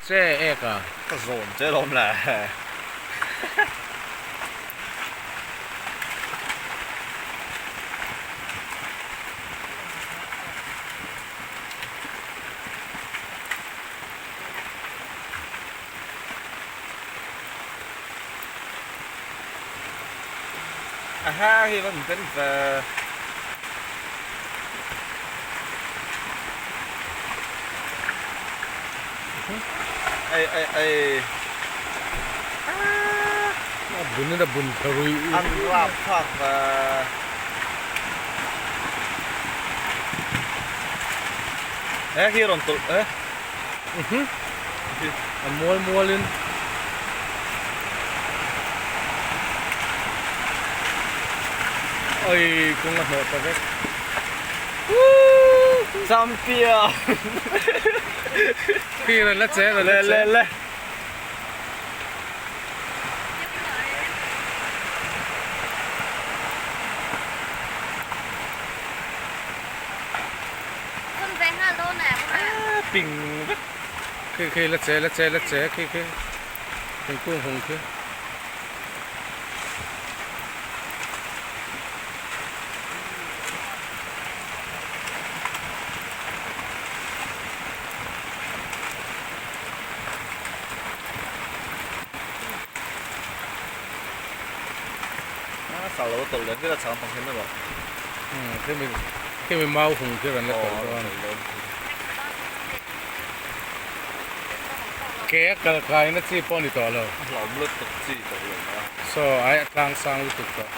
Che ek a. Ka zawn che lawm le. Aha hi van pen ve. Ei ei ei. A bun in a bun tha ruih. An rap thlak ve. He hi rawn tawlh e. A mual mual in. Oi kawng a hnawh ta vek. Champion. Khi rawn la che rawn la che. Le le le. Ping vek. Khi khi la che la che la che khi khi thingkung hung khi. A sal lo a tawlh leh vel a chang pang hian erawh. Umm khimi khimi mau hung khi rawn la tawlh dawn. Ke a kal kai na chi pawh a ni tawh lo. A hlauhawm lutuk chi tawh lo mai a. Saw ai a tlang sang lutuk tawh.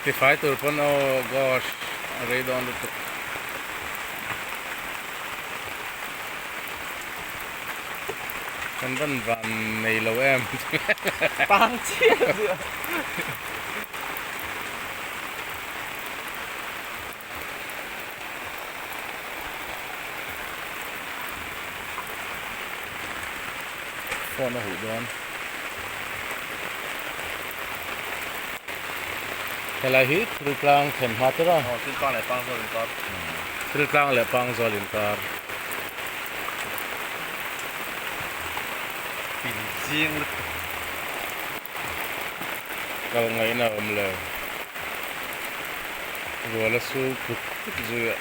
Tifai tur pawn oh gosh a rei dawn lutuk. Kan van van nei lo em. Tang chiah chiah. Phone a huh dawn. Helai hi thil tlang thlen hma ber a. Aw thil tlang leh pangzawl inkar. Thil tlang leh pangzawl inkar. Pin ching lutuk. Kal ngaihna a awm lo. Ruala su put put zui a.